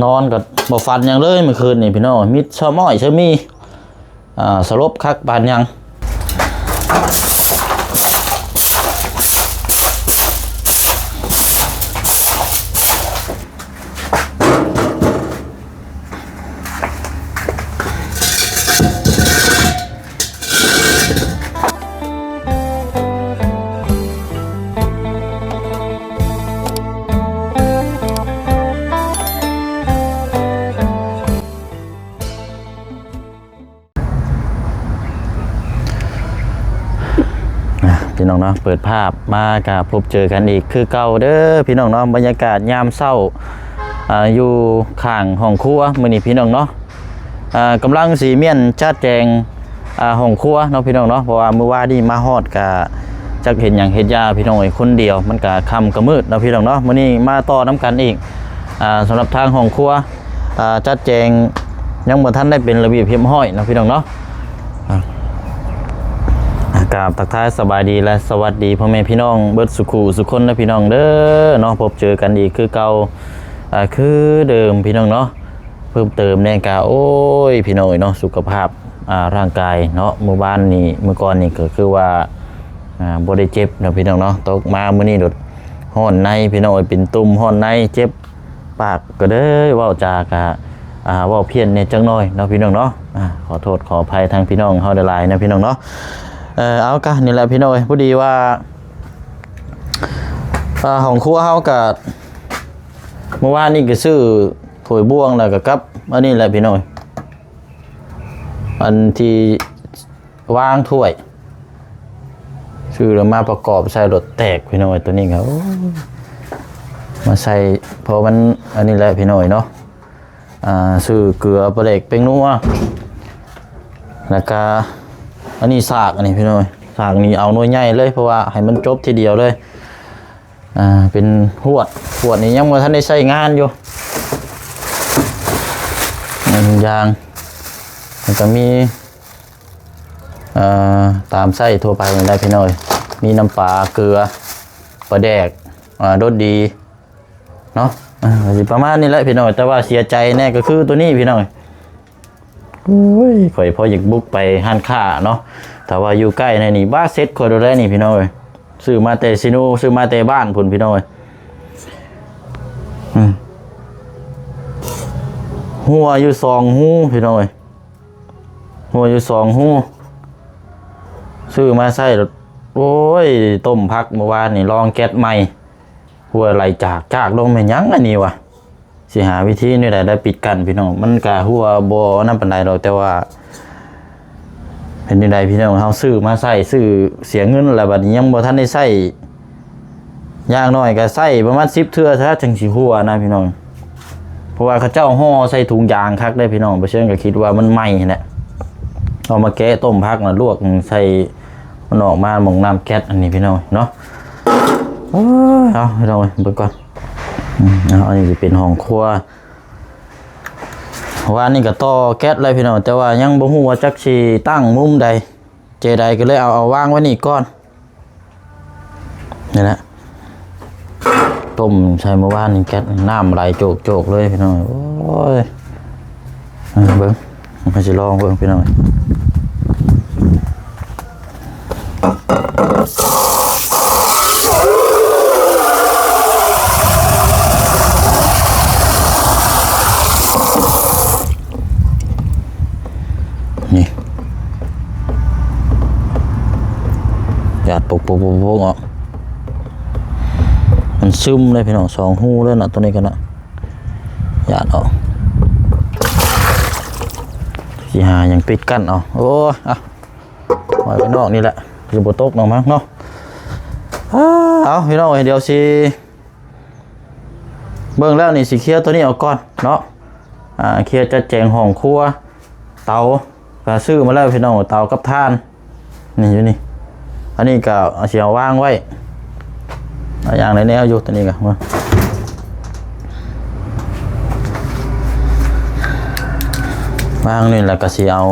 ນອນກໍບໍ່ຝັນຫຍັງເລີຍມື້ຄືນນີ້ພີ່ນ້ອງ ມິດຊະມ້ອຍຊະມີ ອ່າ ສະຫຼົບຄັກປານຫຍັງ. ອ່ະ ພີ່ນ້ອງເນາະ ເປີດພາບມາກະພົບເຈີກັນອີກຄືເກົ່າເດີພີ່ນ້ອງເນາະ. ບັນຍາກາດຍາມເຊົ້າ ອ່າ ຢູ່ຂ້າງຫ້ອງຄົວມື້ນີ້ພີ່ນ້ອງເນາະ ອ່າ ກຳລັງຊິມ້ຽນຈັດແຈງ ອ່າ ຫ້ອງຄົວເນາະພີ່ນ້ອງເນາະ. ເພາະວ່າມື້ວານນີ້ມາຮອດກະຈັກເຮັດຫຍັງເຮັດຢາພີ່ນ້ອງເອີຍ ຄົນດຽວ ມັນກະຄ່ຳກະມືດເນາະພີ່ນ້ອງເນາະ. ມື້ນີ້ມາຕໍ່ນຳກັນອີກ ອ່າ ສຳລັບທາງຫ້ອງຄົວ ອ່າ ຈັດແຈງ ຍັງບໍ່ທັນໄດ້ເປັນລະບຽບຮຽບຮ້ອຍເນາະພີ່ນ້ອງເນາະ. ອ່າ ກາບທັກທາຍສະບາຍດີ ແລະ ສະຫວັດດີພໍ່ແມ່ພີ່ນ້ອງເບິດສູ່ຄູ່ສູ່ຄົນເດີພີ່ນ້ອງເດີເນາະ. ພົບເຈີກັນອີກຄືເກົ່າ ອ່າ ຄືເດີມພີ່ນ້ອງເນາະ. ເພີ່ມເຕີມແດ່ກະ ໂອ້ຍ ພີ່ນ້ອງເອີຍເນາະ ສຸຂະພາບ ອ່າ ຮ່າງກາຍເນາະ ມື້ວານນີ້ ມື້ກ່ອນນີ້ກໍຄືວ່າ ອ່າ ບໍ່ໄດ້ເຈັບເນາະພີ່ນ້ອງເນາະ. ຕົກມາມື້ນີ້ໂດດຮ້ອນໃນພີ່ນ້ອງເອີຍ ເປັນຕຸ່ມ ຮ້ອນໃນ ເຈັບປາກ ກໍເລີຍເວົ້າຈາກະ ອ່າ ເວົ້າພຽນແດ່ຈັກໜ້ອຍເນາະພີ່ນ້ອງເນາະ. ອ່າ ຂໍໂທດຂໍອະໄພທາງພີ່ນ້ອງເຮົາຫຼາຍໆເນາະພີ່ນ້ອງເນາະ. ເອີ ເອົາກະນີ້ແຫຼະພີ່ນ້ອງເອີຍ ພໍດີວ່າ ອ່າ ຫ້ອງຄົວເຮົາກະ ມື້ວານນີ້ກໍຊື້ຖ້ວຍບ່ວງ ແລ້ວກໍກັບອັນນີ້ແຫຼະພີ່ນ້ອງ ອັນທີ່ວາງຖ້ວຍ ຊື້ແລ້ວມາປະກອບໃສ່ລົດແຕກພີ່ນ້ອງ. ໂຕນີ້ກໍ ໂອ້ຍ ມາໃສ່ ເພາະມັນອັນນີ້ແຫຼະພີ່ນ້ອງເນາະ. ອ່າ ຊື້ເກືອ ປາແດກ ແປ້ງນົວ ແລ້ວກະອັນນີ້ສາກ ອັນນີ້ພີ່ນ້ອງ ສາກນີ້ເອົາໜ່ວຍໃຫຍ່ເລີຍ ເພາະວ່າໃຫ້ມັນຈົບທີດຽວເລີຍ. ອ່າ ເປັນຫວດ ຫວດນີ້ຍັງບໍ່ທັນໄດ້ໃຊ້ງານຢູ່ ໜຶ່ງຢ່າງ ແລ້ວກໍມີ ເອີ ຕາມໃຊ້ທົ່ວໄປນີ້ແຫຼະພີ່ນ້ອງເອີຍ ມີນ້ຳປາ ເກືອ ປາແດກ ອ່າ ລົດດີເນາະ. ອ່າ ກໍຊິປະມານນີ້ແຫຼະພີ່ນ້ອງເອີຍ ແຕ່ວ່າເສຍໃຈແດ່ກໍຄືໂຕນີ້ພີ່ນ້ອງເອີຍ. ໂອ້ຍ ຂ້ອຍພໍຢາກບຸກໄປຮ້ານຄ້າເນາະ ຖ້າວ່າຢູ່ໃກ້ແນວນີ້ ບາດເສັດຂ້ອຍໂດດແລ້ວນີ້ພີ່ນ້ອງເອີຍ. ຊື້ມາແຕ່ເຊໂນ ຊື້ມາແຕ່ບ້ານພຸ້ນພີ່ນ້ອງເອີຍ. ອືມ ຮົ່ວຢູ່ສອງຮູພີ່ນ້ອງເອີຍ ຮົ່ວຢູ່ສອງຮູ ຊື້ມາໃຊ້ ໂອ້ຍ ຕົ້ມຜັກມື້ວານນີ້ ລອງແກັດໃໝ່ ຮົ່ວໄຫຼຈາກ ຈາກລົງ ແມ່ນຫຍັງອັນນີ້ວະ? ຊິຫາວິທີແນວໃດໄດ້ປິດກັ້ນພີ່ນ້ອງ. ມັນກະຮົ່ວບໍ່ອັນນັ້ນປານໃດດອກ ແຕ່ວ່າເປັນຈັ່ງໃດພີ່ນ້ອງ ເຮົາຊື້ມາໃຊ້ ຊື້ເສຍເງິນແລ້ວ ບັດນີ້ຍັງບໍ່ທັນໄດ້ໃຊ້ຢ່າງໜ້ອຍກະໃຊ້ປະມານສິບເທື່ອຊະ ຈັ່ງຊິຮົ່ວນະພີ່ນ້ອງ. ເພາະວ່າເຂົາເຈົ້າຫໍ່ໃສ່ຖົງຢາງຄັກເດ້ພີ່ນ້ອງ ບໍ່ເຊິ່ງກະຄິດວ່າມັນໃໝ່ຫັ້ນແຫຼະ. ເອົາມາແກະຕົ້ມຜັກນະ ລວກໃສ່ ມັນອອກມາໝ່ອງນ້ຳແກັດອັນນີ້ພີ່ນ້ອງເນາະ. ເອີ ເອົາພີ່ນ້ອງເບິ່ງກ່ອນ. ອືມ ເອົາ ອັນນີ້ຊິເປັນຫ້ອງຄົວ ວານນີ້ກໍຕໍ່ແກັດແລ້ວພີ່ນ້ອງ ແຕ່ວ່າຍັງບໍ່ຮູ້ວ່າຈັກຊິຕັ້ງມຸມໃດ ເຈໃດ ກໍເລີຍເອົາ ເອົາວາງໄວ້ນີ້ກ່ອນ. ນີ້ແຫຼະ ຕົ້ມໃສ່ມື້ວານນີ້ ແກັດນ້ຳໄຫຼໂຈກໆເລີຍພີ່ນ້ອງ. ໂອ້ຍ ເອີ ເບິ່ງ ຂ້ອຍຊິລອງເບິ່ງພີ່ນ້ອງ. ນີ້ ຢາດປົກໆໆໆອອກ ມັນຊຶມເລີຍພີ່ນ້ອງ ສອງຮູເລີຍນະ ໂຕນີ້ກໍນະ ຢາດອອກ. ຊິຫາຫຍັງປິດກັ້ນເອົາ. ໂອ້ຍ ເອົາ ໄວ້ໄປນອກນີ້ແຫຼະ ຊິບໍ່ຕົກດອກມັ້ງເນາະ. ເອົາ ພີ່ນ້ອງເອີຍ ດຽວຊິເບິ່ງແລ້ວນີ້ ຊິເຄຍໂຕນີ້ອອກກ່ອນເນາະ. ອ່າ ເຄຍຈັດແຈງຫ້ອງຄົວ ເຕົາ ກໍຊື້ມາແລ້ວພີ່ນ້ອງ ເຕົາກັບຖ່ານ ນີ້ຢູ່ນີ້. ອັນນີ້ກໍຊິເອົາວາງໄວ້ ເອົາຢ່າງໃດແນວຢູ່ ຕົວນີ້ກໍວາງນີ້ ແລ້ວກໍຊິເອົາ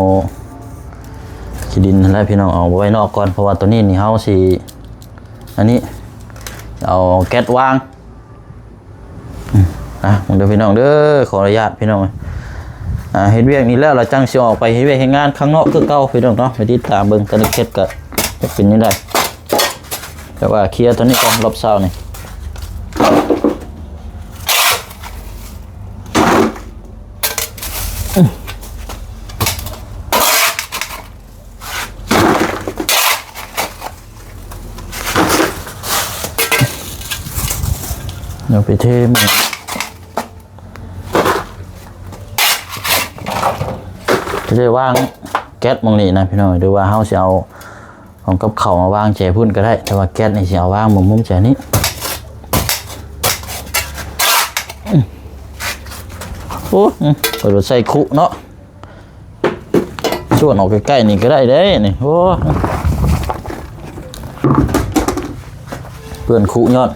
ຂີ້ດິນຫັ້ນແຫຼະພີ່ນ້ອງ ເອົາໄວ້ນອກກ່ອນ ເພາະວ່າຕົວນີ້ນີ້ເຮົາຊິ ອັນນີ້ ເອົາແກັດວາງ. ອືມ ອ່ະ ເບິ່ງເດີພີ່ນ້ອງເດີ ຂໍອະນຸຍາດພີ່ນ້ອງ ອ່າ ເຮັດວຽກນີ້ແລ້ວ ລະຈັ່ງຊິອອກໄປເຮັດວຽກເຮັດງານຂ້າງນອກຄືເກົ່າພີ່ນ້ອງເນາະ ໄປຕິດຕາມເບິ່ງແຕ່ລະເຂດກະຈະເປັນຈັ່ງໃດ ແຕ່ວ່າເຄຍໂຕນີ້ກ່ອນ ລອບເຊົ້ານີ້. ດຽວໄປເທໝົດ ຈະໄດ້ວາງແກັດໝ່ອງນີ້ນະພີ່ນ້ອງ ຫຼືວ່າເຮົາຊິເອົາຂອງກັບເຂົ້າມາວາງແຈພຸ້ນກະໄດ້ ແຕ່ວ່າແກັດນີ້ຊິເອົາວາງໝ່ອງມຸມແຈນີ້. ໂອ້ ເພິ່ນວ່າໃສ່ຄຸເນາະ. ຊວນອອກໃກ້ໆນີ້ກະໄດ້ເດ້ນີ້ ໂອ້ ເປື້ອນຄຸຍ້ອນ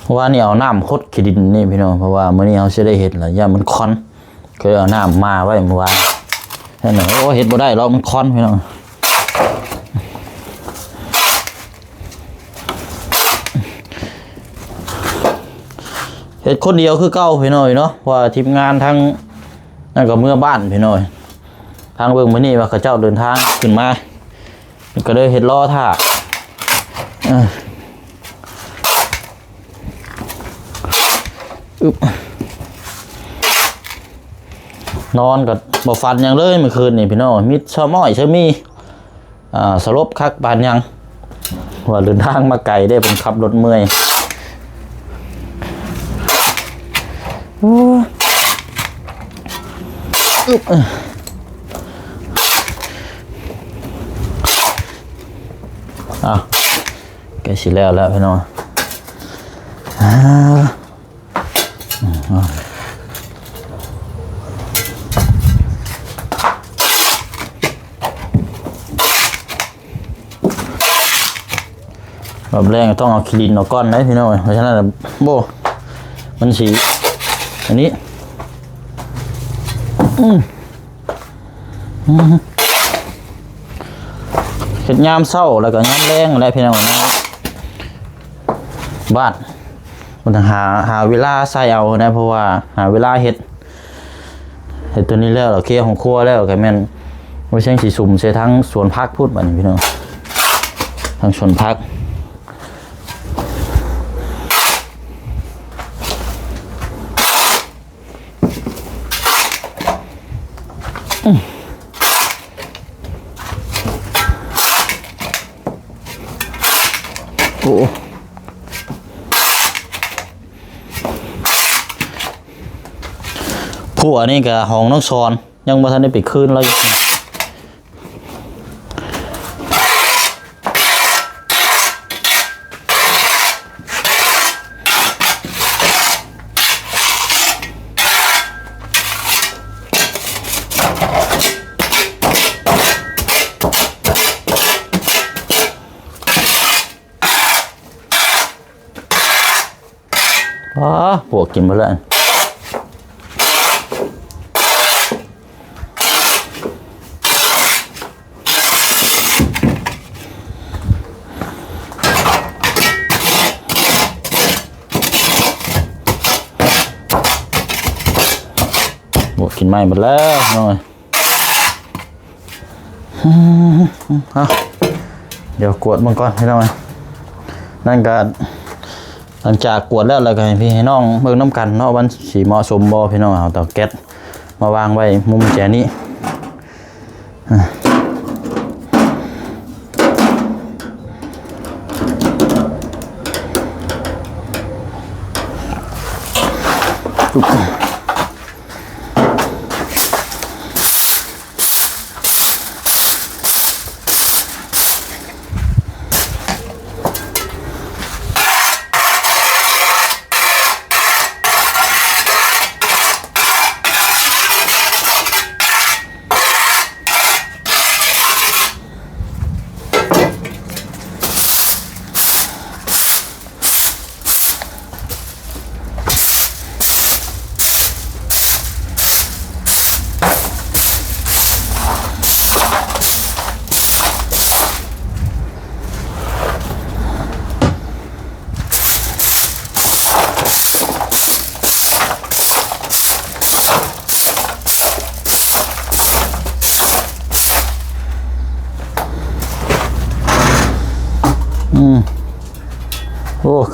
ເພາະວ່ານີ້ເອົານ້ຳຄົດຂີ້ດິນນີ້ພີ່ນ້ອງ ເພາະວ່າມື້ນີ້ເຮົາຊິໄດ້ເຮັດລະ ຢ້ານມັນຄວັນ ກະເລີຍເອົານ້ຳມາໄວ້ມື້ວານ ແລ້ວນະ ໂອ້ ເຮັດບໍ່ໄດ້ດອກ ມັນຄວັນພີ່ນ້ອງ ເຮັດຄົນດຽວຄືເກົ່າພີ່ນ້ອງເນາະ ເພາະວ່າທີມງານທັງນັ້ນກະເມືອບ້ານພີ່ນ້ອງ ທາງເບິ່ງມື້ນີ້ວ່າເຂົາເຈົ້າເດີນທາງຂຶ້ນມາ ກະເລີຍເຮັດລໍຖ້າ ເອີ ອຶບ ນອນກະບໍ່ຝັນຫຍັງເລີຍມື້ຄືນນີ້ພີ່ນ້ອງ ມິດຊະມ້ອຍຊະມີ ອ່າ ສະຫຼົບຄັກປານຫຍັງ ວ່າເດີນທາງມາໄກເດ້ ເພິ່ນຂັບລົດເມື່ອຍ ໂອ້ຍ ອຶບ ອາ ໃກ້ຊິແລ້ວແລ້ວພີ່ນ້ອງ ອາ ລອບແລກຕ້ອງເອົາຂີ້ດິນອອກກ່ອນເດ້ພີ່ນ້ອງ ເພາະສະນັ້ນ ໂອ້ ມັນຊິ ອັນນີ້ ອືມ ອືມ ເຮັດຍາມເຊົ້າ ແລ້ວກະຍາມແລງແຫຼະພີ່ນ້ອງ ບາດ ມັນຫາ ຫາເວລາໃສ່ເອົານະ ເພາະວ່າຫາເວລາເຮັດ ເຮັດໂຕນີ້ແລ້ວ ແລ້ວເຄຍຫ້ອງຄົວແລ້ວ ກະແມ່ນ ໂອ້ຍ ແຊງຊິສຸມໃສ່ທາງສວນຜັກພຸ້ນບາດນີ້ພີ່ນ້ອງ ທາງສວນຜັກ ໂອ້ ຜົວນີ້ກະຫ້ອງນ້ອງສອນ ຍັງບໍ່ທັນໄດ້ໄປຄືນລະ. ອໍ ພວກກິນເບິດແລ້ວ ພວກກິນໄມ້ເບິດແລ້ວເນາະ. ອືມ ເອົາ ດຽວກວດເບິ່ງກ່ອນພີ່ນ້ອງ ນັ້ນກະ ຫຼັງຈາກກວດແລ້ວ ແລ້ວກະໃຫ້ພີ່ໃຫ້ນ້ອງເບິ່ງນຳກັນເນາະ ວ່າຊິເໝາະສົມບໍ່ພີ່ນ້ອງ ເອົາເຕົາແກັສມາວາງໄວ້ມຸມແຈນີ້.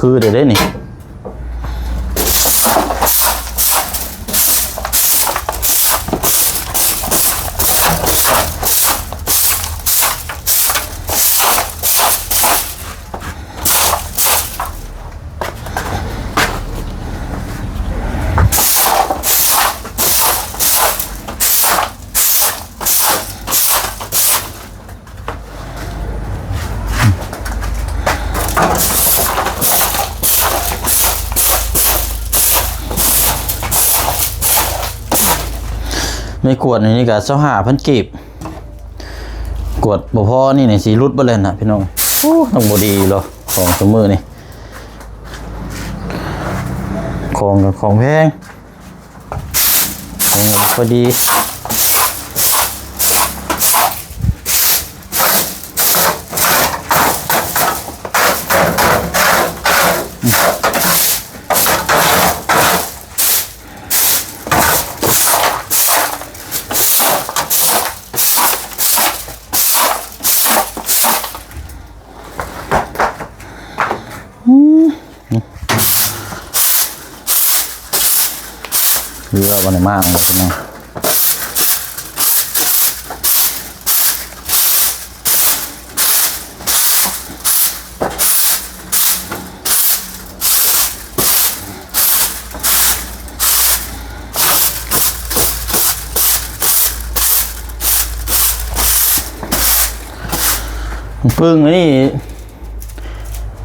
ຄືເດ້ນີ້. ໄມ້ກວດອັນນີ້ກໍຊາວຫ້າພັນກີບ. ກວດບໍ່ພໍນີ້ ນີ້ຊິຫຼຸດເບິດແລ້ວນະພີ່ນ້ອງ. ໂອ້ ຕ້ອງບໍ່ດີເນາະ ຂອງຊຸມມື້ນີ້ ຂອງກໍຂອງແພງ ຂອງກໍບໍ່ດີ. ອືມ ເຫຼືອບໍ່ໄດ້ມາງເບິດນະ. ປຶ້ງອັນນີ້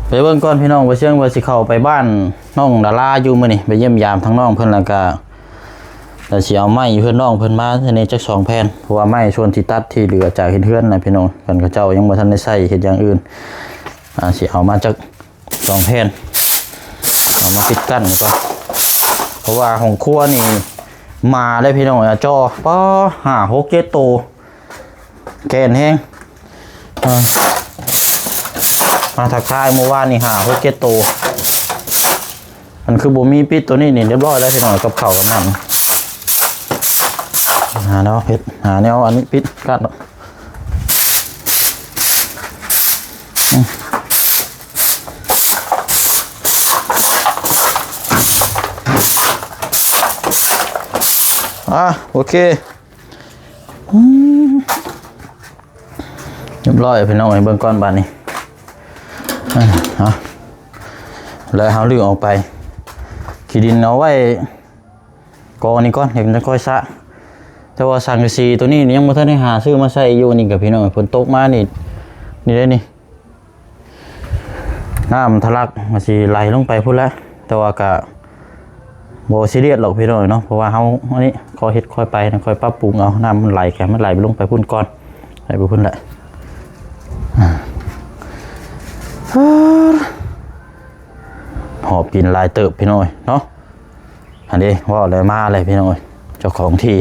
ໄປເບິ່ງກ່ອນພີ່ນ້ອງ ບໍ່ເຊື່ອງວ່າຊິເຂົ້າໄປບ້ານນ້ອງດາລາຢູ່ມື້ນີ້ ໄປຢ້ຽມຢາມທາງນ້ອງເພິ່ນ ແລ້ວກະ ແລ້ວຊິເອົາໄມ້ຢູ່ເຮືອນນ້ອງເພິ່ນມາໃຫ້ແດ່ຈັກສອງແຜ່ນ ເພາະວ່າໄມ້ສ່ວນທີ່ຕັດທີ່ເຫຼືອຈາກເຮັດເຮືອນນະພີ່ນ້ອງ ເພິ່ນເຂົາເຈົ້າຍັງບໍ່ທັນໄດ້ໃຊ້ເຮັດຢ່າງອື່ນ ອ່າ ຊິເອົາມາຈັກສອງແຜ່ນ ເອົາມາປິດກັ້ນກ່ອນ ເພາະວ່າຫ້ອງຄົວນີ້ມາແລ້ວພີ່ນ້ອງ ອ່າ ຈໍ່ ປາ ຫ້າ ຫົກ ເຈັດໂຕ ແກ່ນແຮງ ອ່າ ມາທັກທາຍມື້ວານນີ້ ຫ້າ ຫົກ ເຈັດໂຕ. ມັນຄືບໍ່ມີປິດໂຕນີ້ນີ້ ຮຽບຮ້ອຍແລ້ວພີ່ນ້ອງ ກັບເຂົ້າກັບນ້ຳ ຫາແນວເຮັດ ຫາແນວອັນນີ້ປິດກັນ ອືມ ອ່າ ໂອເຄ ອືມ ຮຽບຮ້ອຍພີ່ນ້ອງເອີຍ ເບິ່ງກ່ອນບາດນີ້ ອ່າ ເອົາ ແລ້ວເຮົາລຶ້ງອອກໄປ ຂີ້ດິນເອົາໄວ້ກອງນີ້ກ່ອນ ເຮັດຈັ່ງຄ່ອຍຊະ ແຕ່ວ່າສັງກະສີໂຕນີ້ຍັງບໍ່ທັນໄດ້ຫາຊື້ມາໃສ່ຢູ່ນີ້ກະພີ່ນ້ອງ ຝົນຕົກມານີ້ ນີ້ເດ້ນີ້ ນ້ຳທະລັກມັນຊິໄຫຼລົງໄປພຸ້ນແຫຼະ ແຕ່ວ່າກະບໍ່ຊີຣຽສດອກພີ່ນ້ອງເນາະ ເພາະວ່າເຮົາອັນນີ້ຄ່ອຍເຮັດຄ່ອຍໄປ ຄ່ອຍປັບປຸງເອົາ ນ້ຳມັນໄຫຼກະໃຫ້ມັນໄຫຼໄປລົງໄປພຸ້ນກ່ອນ ໄຫຼໄປພຸ້ນແຫຼະ ອ່າ ຫອບຫີນຫຼາຍເຕີບພີ່ນ້ອງເອີຍເນາະ. ອັນນີ້ເວົ້າແລ້ວມາເລີຍພີ່ນ້ອງເອີຍ ເຈົ້າຂອງທີ່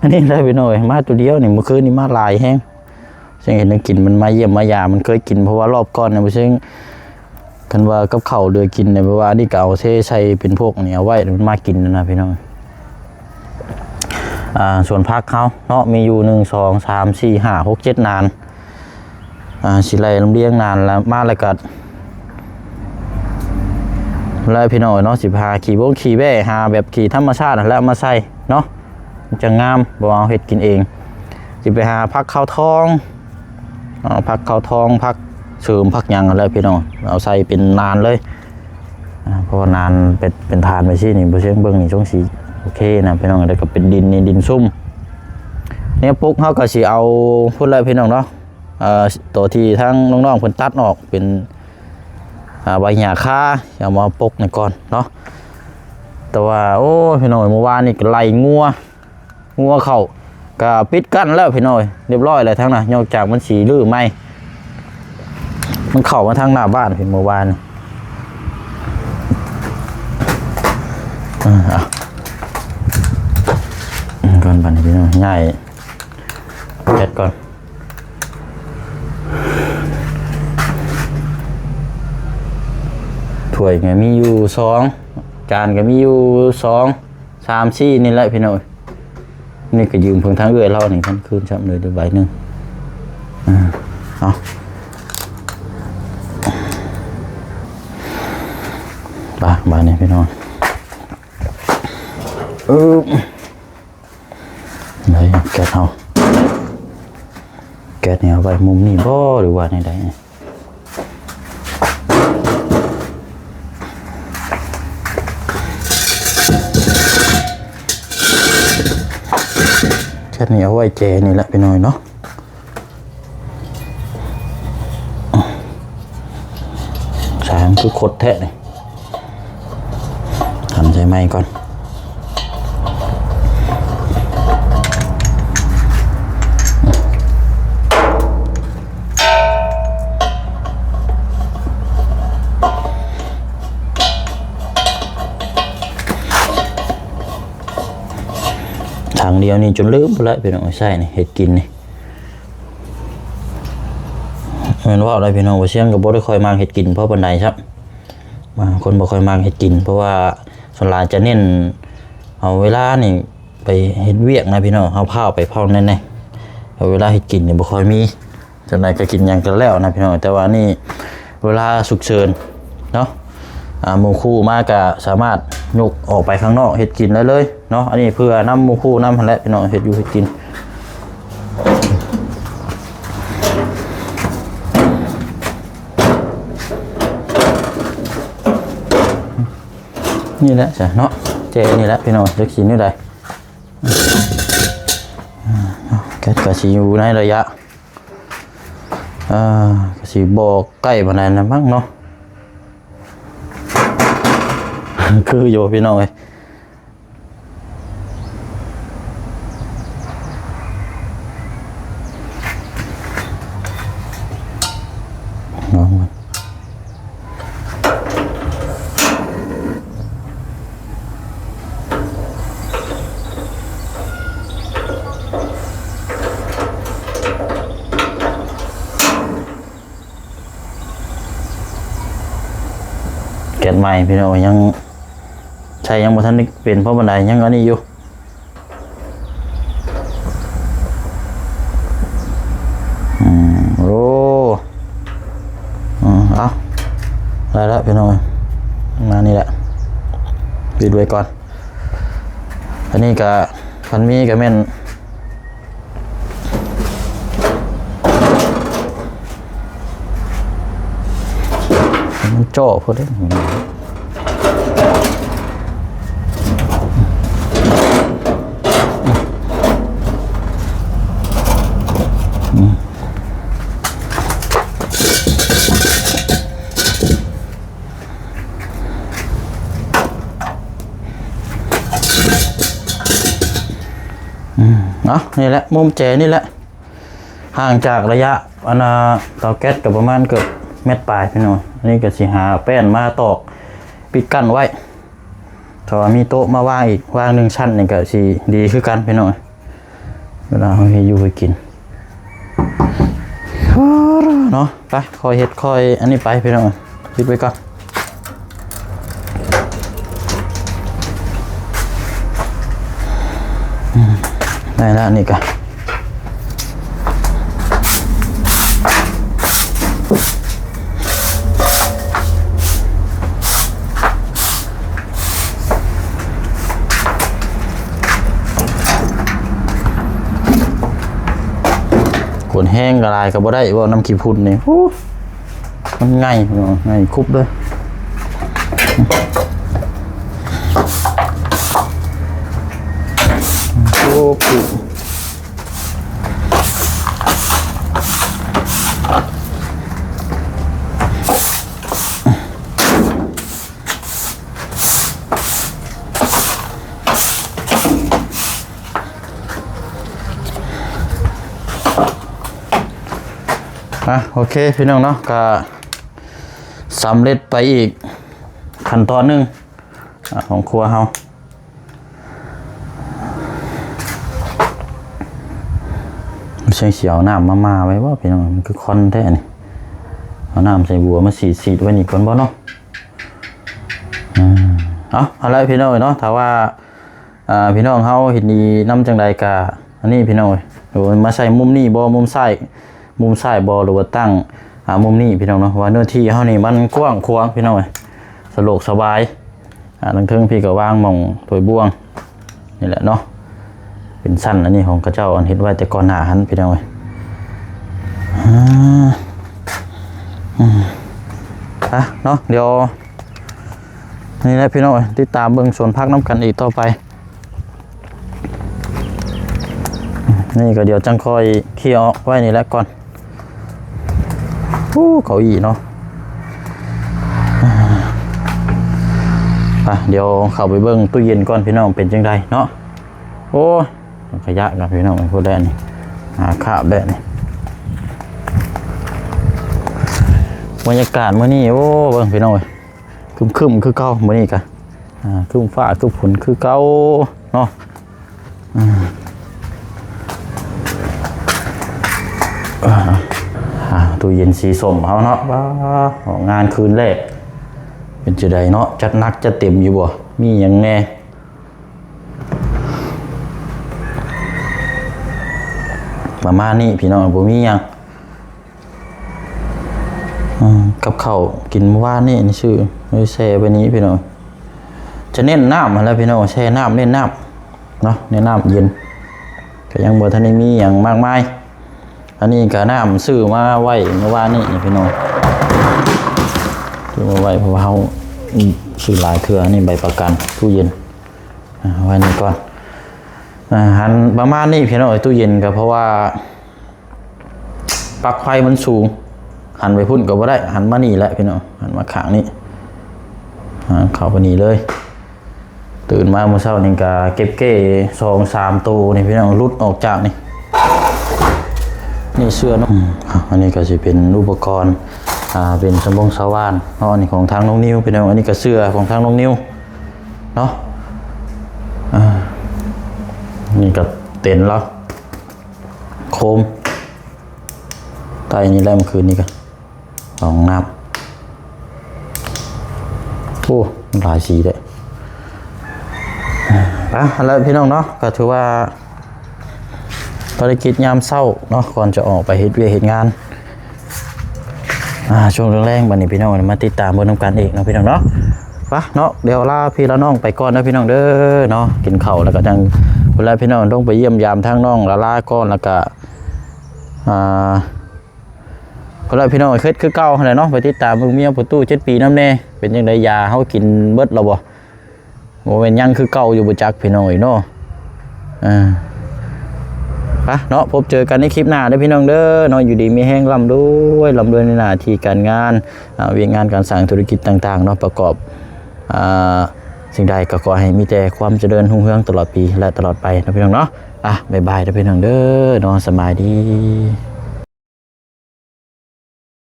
ອັນນີ້ແຫຼະພີ່ນ້ອງເອີຍ ມາໂຕດຽວນີ້ ມື້ຄືນນີ້ມາຫຼາຍແຮງ ເຊິ່ງເຫັນກິນ ມັນມາຢ້ຽມມາຢາມ ມັນເຄີຍກິນ ເພາະວ່າລອບກ່ອນນະ ເຊິ່ງຄັນວ່າກັບເຂົ້າເຫຼືອກິນນະ ແບບວ່າອັນນີ້ກໍເອົາເທໃສ່ເປັນພວກນີ້ເອົາໄວ້ ມັນມາກິນນະພີ່ນ້ອງ. ອ່າ ສວນຜັກເຮົາເນາະ ມີຢູ່ ໜຶ່ງ ສອງ ສາມ ສີ່ ຫ້າ ຫົກ ເຈັດ ນານ ອ່າ ຊິໄລ່ລຳລຽງນານລະມາ ແລ້ວກໍ ແລ້ວພີ່ນ້ອງເນາະ ຊິຫາຂີ້ບົງຂີ້ແບ້ ຫາແບບຂີ້ທຳມະຊາດຫັ້ນແຫຼະມາໃສ່ເນາະ ມັນຈະງາມ ເພາະວ່າເຮົາເຮັດກິນເອງ. ຊິໄປຫາຜັກຂາວທອງ ເອົາຜັກຂາວທອງ ຜັກເສີມ ຜັກຫຍັງຫັ້ນແຫຼະພີ່ນ້ອງ ເອົາໃສ່ເປັນນານເລີຍ ອ່າ ເພາະວ່ານານເປັນ ເປັນຖານໄປຊີ້ນີ້ ບໍ່ເຊີງເບິ່ງນີ້ ຊ່ວງສີໂອເຄນະພີ່ນ້ອງ. ແລ້ວກໍເປັນດິນນີ້ ດິນຊຸ່ມ ແນວປຸກເຮົາກໍຊິເອົາພຸ້ນແຫຼະພີ່ນ້ອງເນາະ ເອີ ຕົວທີ່ທາງນ້ອງໆເພິ່ນຕັດອອກເປັນ ອ່າ ໃບຫຍ້າຄາ ເອົາມາປົກນີ້ກ່ອນເນາະ. ແຕ່ວ່າ ໂອ້ຍ ພີ່ນ້ອງ ມື້ວານນີ້ກໍໄລ່ງົວ ງົວເຂົ້າ ກໍປິດກັ້ນແລ້ວພີ່ນ້ອງ ຮຽບຮ້ອຍແລ້ວທາງນັ້ນ ນອກຈາກມັນຊິຮື້ໃໝ່ ມັນເຂົ້າມາທາງໜ້າບ້ານພີ້ມື້ວານນີ້. ເອີ ເອົາ ກ່ອນບັດນີ້ພີ່ນ້ອງ ຍ້າຍແກັດກ່ອນ. ຖ້ວຍກໍມີຢູ່ສອງ ຈານກໍມີຢູ່ສອງ ສາມ ສີ່ ນີ້ແຫຼະພີ່ນ້ອງ. ນີ້ກໍຢືມເພິ່ນທາງເອື້ອຍລາວນີ້ ຄັນຄືນຊ້ຳເລີຍໄດ້ໃບໜຶ່ງ. ອ່າ ເອົາ ບາດນີ້ພີ່ນ້ອງ ອຶບ ໄດ້ແກັດເຮົາ ແກັດນີ້ເອົາໄວ້ມຸມນີ້ບໍ່ ຫຼືວ່າແນວໃດ? ແກັດນີ້ເອົາໄວ້ແຈນີ້ແຫຼະພີ່ນ້ອງເນາະ. ສາຍມັນຄືຄົດແທ້ນີ້ ຫັນໃສ່ໃໝ່ກ່ອນ. ຖັງດຽວນີ້ຈົນລືມພຸ້ນແຫຼະພີ່ນ້ອງ ໃຊ້ນີ້ເຮັດກິນນີ້. ແມ່ນເວົ້າໄດ້ພີ່ນ້ອງ ບໍ່ຊຽງກໍບໍ່ໄດ້ຄ່ອຍມັກເຮັດກິນພໍປານໃດຊ້ຳ ບາງຄົນບໍ່ຄ່ອຍມັກເຮັດກິນ ເພາະວ່າສ່ວນຫຼາຍຈະເນັ້ນເອົາເວລານີ້ໄປເຮັດວຽກນະພີ່ນ້ອງ ເຮົາພ້າວໄປພ້າວແນ່ໆ ເອົາເວລາເຮັດກິນນີ້ບໍ່ຄ່ອຍມີ ຈັ່ງໃດກໍກິນຫຍັງກໍແລ້ວນະພີ່ນ້ອງ ແຕ່ວ່ານີ້ເວລາສຸກເສີນເນາະ ອ່າ ໝູ່ຄູ່ມາກໍສາມາດຍົກອອກໄປຂ້າງນອກເຮັດກິນໄດ້ເລີຍເນາະ. ອັນນີ້ເພື່ອນຳໝູ່ຄູ່ນຳຫັ້ນແຫຼະພີ່ນ້ອງ ເຮັດຢູ່ເຮັດກິນ. ນີ້ແຫຼະຊະເນາະ ແຈນີ້ແຫຼະພີ່ນ້ອງ ຈັກຊິແນວໃດ. ແກັດກໍຊິຢູ່ໃນໄລຍະ ອ່າ ກໍຊິບໍ່ໃກ້ປານໃດນະມັ້ງເນາະ ຄືຢູ່ພີ່ນ້ອງເອີຍ. ລອງເບິ່ງ ແກັດໃໝ່ພີ່ນ້ອງ ຍັງໃຊ້ຍັງບໍ່ທັນໄດ້ເປັນພໍປານໃດ ຍັງອັນນີ້ຢູ່. ອືມ ໂອ້ ອືມ ເອົາ ໄດ້ລະພີ່ນ້ອງ ປະມານນີ້ແຫຼະ ປິດໄວ້ກ່ອນ. ອັນນີ້ກະ ຄັນມີກະແມ່ນ ມັນເຈາະພຸ້ນເດ້. ອືມ ເອົາ ນີ້ແຫຼະ ມຸມແຈນີ້ແຫຼະ ຫ່າງຈາກໄລຍະ ອັນນ່າ ເຕົາແກັດກໍປະມານເກືອບແມັດປາຍພີ່ນ້ອງ. ອັນນີ້ກໍຊິຫາແປ້ນມາຕອກປິດກັ້ນໄວ້ ຖ້າວ່າມີໂຕະມາວາງອີກ ວາງໜຶ່ງຊັ້ນນີ້ກໍຊິດີຄືກັນພີ່ນ້ອງ ເວລາເຮົາເຮັດຢູ່ເຮັດກິນເນາະ. ໄປ ຄ່ອຍເຮັດຄ່ອຍອັນນີ້ໄປພີ່ນ້ອງ ປິດໄວ້ກ່ອນ. ອືມ ໄດ້ລະ ນີ້ກະ ກວນແຮງກໍຫຼາຍກໍບໍ່ໄດ້ ເວົ້ານຳຂີ້ຝຸ່ນນີ້ ໂອ້ ມັນໄງ່ ໄງ່ຄຸບເລີຍ. ໂອ້ ອ່ະ ໂອເຄ ພີ່ນ້ອງເນາະ ກະສຳເລັດໄປອີກຂັ້ນຕອນໜຶ່ງ ອ່າ ຂອງຄົວເຮົາ. ເຊິ່ງຊິເອົານ້ຳມາໝ່າໄວ້ບໍ່ພີ່ນ້ອງ? ມັນຄືຄວັນແທ້ນີ້. ເອົານ້ຳໃສ່ບົວມາສີດໆໄວ້ນີ້ກ່ອນບໍ່ເນາະ? ອືມ ເອົາ ເອົາລະພີ່ນ້ອງເອີຍເນາະ, ຖ້າວ່າ ອ່າ ພີ່ນ້ອງເຮົາເຫັນດີນຳຈັ່ງໃດກະ ອັນນີ້ພີ່ນ້ອງເອີຍ ມາໃສ່ມຸມນີ້ບໍ່ ມຸມຊ້າຍ ມຸມຊ້າຍບໍ່ ຫຼືວ່າຕັ້ງ ອ່າ ມຸມນີ້ພີ່ນ້ອງເນາະ, ວ່າເນື້ອທີ່ເຮົານີ້ມັນກວ້າງຂວາງພີ່ນ້ອງເອີຍ ສະດວກສະບາຍ ອ່າ ທາງເທິງພີ້ກໍວາງໝ່ອງຖ້ວຍບ່ວງນີ້ແຫຼະເນາະ ເປັນຊັ້ນອັນນີ້ຂອງເຂົາເຈົ້າ ອັນເຮັດໄວ້ແຕ່ກ່ອນໜ້າຫັ້ນ ພີ່ນ້ອງເອີຍ. ອ່າ ອືມ ອ່ະເນາະ ດຽວນີ້ແຫຼະ ພີ່ນ້ອງເອີຍ ຕິດຕາມເບິ່ງສວນຜັກນຳກັນອີກຕໍ່ໄປ. ນີ້ກໍດຽວຈັ່ງຄ່ອຍເຄຍອອກໄວ້ນີ້ແຫຼະກ່ອນ. ໂອ້ ເກົ້າอี้ເນາະ. ໄປ ດຽວເຂົ້າໄປເບິ່ງຕູ້ເຢັນກ່ອນ ພີ່ນ້ອງ ເປັນຈັ່ງໃດເນາະ. ໂອ້ຍ ຂະຫຍະກັນ ພີ່ນ້ອງ ພຸ້ນແຫຼະນີ້ ຫາຄາບແຫຼະນີ້. ບັນຍາກາດມື້ນີ້ ໂອ້ ເບິ່ງ ພີ່ນ້ອງເອີຍ ຄຶ້ມໆຄືເກົ່າ ມື້ນີ້ກະ ອ່າ ຄຶ້ມຟ້າຄຶ້ມຝົນຄືເກົ່າເນາະ. ອ່າ ອ່າ ຕູ້ເຢັນສີສົ້ມເຮົາເນາະ ວ້າ ອອກງານຄືນແລກ ເປັນຈັ່ງໃດເນາະ ຈັດໜັກຈັດເຕັມຢູ່ບໍ່ ມີຫຍັງແດ່? ປະມານນີ້ ພີ່ນ້ອງ ບໍ່ມີຫຍັງ. ອືມ ກັບເຂົ້າກິນມື້ວານນີ້ ອັນນີ້ຊື້ໄວ້ແຊ່ໄວ້ນີ້ ພີ່ນ້ອງ ຈະເນັ້ນນ້ຳຫັ້ນແຫຼະ ພີ່ນ້ອງ ແຊ່ນ້ຳ ເນັ້ນນ້ຳເນາະ ເນັ້ນນ້ຳເຢັນ ກໍຍັງບໍ່ທັນໄດ້ມີຫຍັງມາກມາຍ. ອັນນີ້ກໍນ້ຳຊື້ມາໄວ້ມື້ວານນີ້ ພີ່ນ້ອງ ຊື້ມາໄວ້ ເພາະວ່າເຮົາ ອືມ ຊື້ຫຼາຍເທື່ອ ອັນນີ້ໃບປະກັນ ຕູ້ເຢັນ ອ່າ ໄວ້ນີ້ກ່ອນ. ອ່າ ຫັນປະມານນີ້ ພີ່ນ້ອງເອີຍ ຕູ້ເຢັນກໍເພາະວ່າ ປລັກໄຟມັນສູງ ຫັນໄປພຸ້ນກໍບໍ່ໄດ້ ຫັນມານີ້ແຫຼະ ພີ່ນ້ອງ ຫັນມາຂ້າງນີ້ ອ່າ ເຂົ້າໄປນີ້ເລີຍ. ຕື່ນມາມື້ເຊົ້ານີ້ກໍເກັບເກ້ສອງສາມໂຕນີ້ ພີ່ນ້ອງ ຫຼຸດອອກຈາກນີ້ ນີ້ເສື້ອເນາະ. ອືມ ອ່າ ອັນນີ້ກໍຊິເປັນອຸປະກອນ ອ່າ ເປັນສະບົງສະຫວ່ານເນາະ ອັນນີ້ຂອງທາງນ້ອງນິວ ພີ່ນ້ອງ ອັນນີ້ກໍເສື້ອຂອງທາງນ້ອງນິວເນາະ. ອ່າ ນີ້ກໍເຕັນລາວ ໂຄມ ໄຕ້ນີ້ແຫຼະ ມື້ຄືນນີ້ກໍລອງນັບ ໂອ້ ຫຼາຍສີເດ້. ອ່ະ ແລ້ວພີ່ນ້ອງເນາະ ກໍຖືວ່າພາລະກິດຍາມເຊົ້າເນາະ ກ່ອນຈະອອກໄປເຮັດວຽກເຮັດງານ ອ່າ ຊ່ວງແລງໆ ບັດນີ້ພີ່ນ້ອງມາຕິດຕາມເບິ່ງນຳກັນອີກເນາະ ພີ່ນ້ອງເນາະ. ໄປເນາະ ດຽວລາພີ່ລານ້ອງໄປກ່ອນເດີ ພີ່ນ້ອງເດີເນາະ. ກິນເຂົ້າແລ້ວກໍຈັ່ງ ພຸ້ນແຫຼະ ພີ່ນ້ອງ ລົງໄປຢ້ຽມຢາມທາງນ້ອງລາລາກ່ອນ ແລ້ວກໍ ອ່າ ພຸ້ນແຫຼະ ພີ່ນ້ອງ ເຮັດຄືເກົ່າຫັ້ນແຫຼະເນາະ. ໄປຕິດຕາມເບິ່ງເມຍພໍ່ຕູ້ເຈັດປີນຳແດ່ ເປັນຈັ່ງໃດ ຢາເຮົາກິນເບິດແລ້ວບໍ່? ບໍ່ແມ່ນຍັງຄືເກົ່າຢູ່ບໍ່ຈັກ ພີ່ນ້ອງເອີຍເນາະ. ອ່າ ໄປເນາະ ພົບເຈີກັນໃນຄລິບໜ້າເດີ ພີ່ນ້ອງເດີເນາະ. ຢູ່ດີມີແຮງ ລ່ຳລວຍ ລ່ຳລວຍໃນໜ້າທີ່ການງານ ອ່າ ວຽກງານການສ້າງທຸລະກິດຕ່າງໆເນາະ ປະກອບ ອ່າ ສິ່ງໃດກໍຂໍໃຫ້ມີແຕ່ຄວາມຈະເລີນຮຸ່ງເຮືອງຕະຫຼອດປີ ແລະ ຕະຫຼອດໄປເນາະ ພີ່ນ້ອງເນາະ. ອ່ະ ບາຍບາຍເດີ ພີ່ນ້ອງເດີເນາະ ສະບາຍດີ.